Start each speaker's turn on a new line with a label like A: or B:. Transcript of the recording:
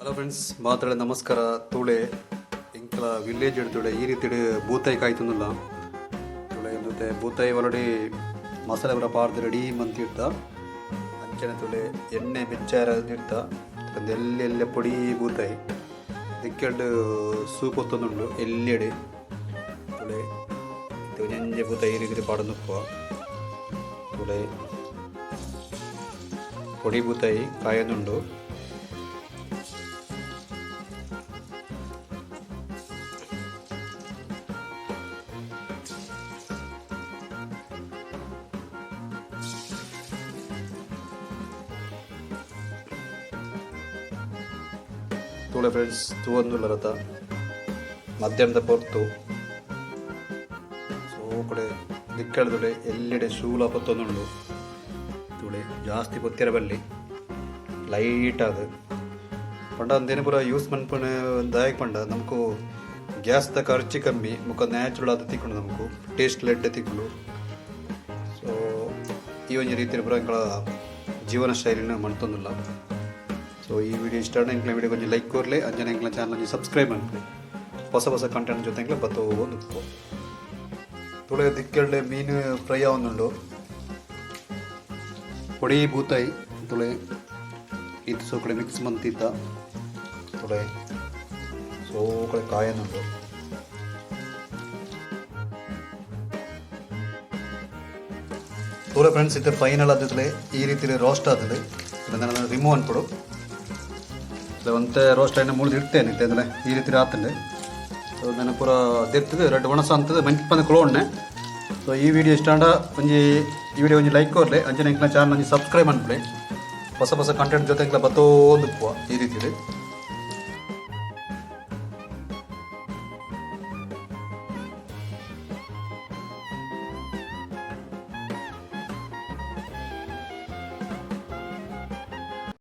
A: Hello friends, ಮಾತಾಡ ನಮಸ್ಕಾರ. ತೂಳೆ, ಎಂಕಲ village ತುಳೆ, ಈ ರೀತಿಡ್ ಬೂತಾಯಿ ಕಾಯ್ತುಂದುಲ್ಲ. ತೂಳೆ, ಇಂದುತೆ ಬೂತಾಯಿ ಒಳಡಿ ಮಸಾಲೆ ಪೂರ ಪಾಡ್ದು ರೆಡಿ ಮಂತಿರ್ತ. ಅಂಚನೆ ತೂಳೆ, ಎಣ್ಣೆ ಬೆಚ್ಚಾರ ಇರ್ತ. ಒಂದು ಎಲ್ಲಿ ಎಲ್ಲ ಪೊಡಿ ಬೂತಾಯಿ ದಿಕ್ಕೆಡ್ ಸೂಪ್ ಒತ್ತೊಂದುಂಡು ಎಲ್ಲೆಡೆ. ತೂಳೆ, ಒಂಜೊಂಜೆ ಬೂತಾಯಿ ಈ ರೀತಿ ಪಾಡೊಂದು ಉಪ್ಪುವ. ತೂಳೆ, ಪೊಡಿ ಬೂತಾಯಿ ಕಾಯೊಂದುಂಡು. ತೂಳೆ ಫ್ರೆಂಡ್ಸ್, ತೂವೊಂದುಲ್ಲರತ, ಮಧ್ಯಾಹ್ನದ ಪೊರ್ತು. ಸೊ ಕಡೆ ದಿಕ್ಕಳದುಡೆ ಎಲ್ಲೆಡೆ ಶೂಲ ಪತ್ತೊಂದುಂಡು. ತೂಳೆ, ಜಾಸ್ತಿ ಪೊತ್ತಿರ ಬಲ್ಲಿ, ಲೈಟ್ ಆದ್. ಪಂಡ ಅಂದೇನು ಪೂರ ಯೂಸ್ ಮನ್ಪುನ ದಾಯಕ್ ಪಂಡ, ನಮಕು ಗ್ಯಾಸ್ದ ಖರ್ಚು ಕಮ್ಮಿ, ಬೊಕ ನ್ಯಾಚುರಲ್ ಆದ್ ತಿಕ್ಕುಂಡು, ನಮಕು ಟೇಸ್ಟ್ ಎಡ್ಡೆ ತಿಕ್ಕುಂಡು. ಸೊ ಈ ಒಂಜಿ ರೀತಿಯ ಪೂರ ಎಂಕಲ ಜೀವನ ಶೈಲಿನ ಮಂತೊಂದುಲ್ಲ. ಸೊ ಈ ವಿಡಿಯೋ ಇಷ್ಟ ಆಂಡ ಎಂಕ್ಲೆ ವಿಡಿಯೋ ಒಂಜಿ ಲೈಕ್ ಕೊರ್ಲೆ. ಅಂಚನೆ ಎಂಕ್ಲ ಚಾನಲ್ ಒಂಜಿ ಸಬ್ಸ್ಕ್ರೈಬ್ ಮನ್ಪುಲೆ. ಹೊಸ ಹೊಸ ಕಂಟೆಂಟ್ ಜೊತೆ ಎಂಕ್ಲ ಬತ್ತೊಂದು. ತೂಳೆ, ದಿಕ್ಕೆಲ್ಡೆ ಮೀನು ಫ್ರೈ ಆವೊಂದುಂಡು. ಪೊಡಿ ಬೂತಾಯಿ ತುಳೆ, ಇತ್ತು ಸೋಕಡೆ ಮಿಕ್ಸ್ ಮಂತಿತ್ತ. ತುಳೆ, ಸೋಕಡೆ ಕಾಯನುಂಡು. ತೂಲೆ ಫ್ರೆಂಡ್ಸ್, ಇತ್ತೆ ಫೈನಲ್ ಆದಿತ್ತಲೆ. ಈ ರೀತಿ ರೋಸ್ಟ್ ಆತದೆ. ರಿಮೂವ್ ಅನ್ಪಡು. ಒಂತೆ ರೋಸ್ಟ್ ಆಯ್ನ ಮುಳ್ದು ಇಡ್ತೇನೆ ಇತ್ತೆ. ಅಂದ್ರೆ ಈ ರೀತಿ ಆತಂಡೆ. ಸೊ ನನ್ನ ಪೂರ ದೆತ್ತದು ರಡ್ಡ್ ಒಣಸ ಅಂತದ ಮಂಚಿಪಂದ ಕೊಲೋಣ್ಣೆ. ಸೊ ಈ ವಿಡಿಯೋ ಇಷ್ಟ ಆಂಡ ಒಂಜಿ ಈ ವಿಡಿಯೋ ಒಂಜಿ ಲೈಕ್ ಕೊರ್ಲೆ. ಅಂಚನೆ ಎಂಕ್ಲ ಚಾನಲ್ ಒಂಜಿ ಸಬ್ಸ್ಕ್ರೈಬ್ ಮನ್ಪುಲೆ. ಹೊಸ ಹೊಸ ಕಂಟೆಂಟ್ ಜೊತೆ ಎಂಕ್ಲ ಬತ್ತೊಂದು ಉಪ್ಪುವ ಈ ರೀತಿಲಿ.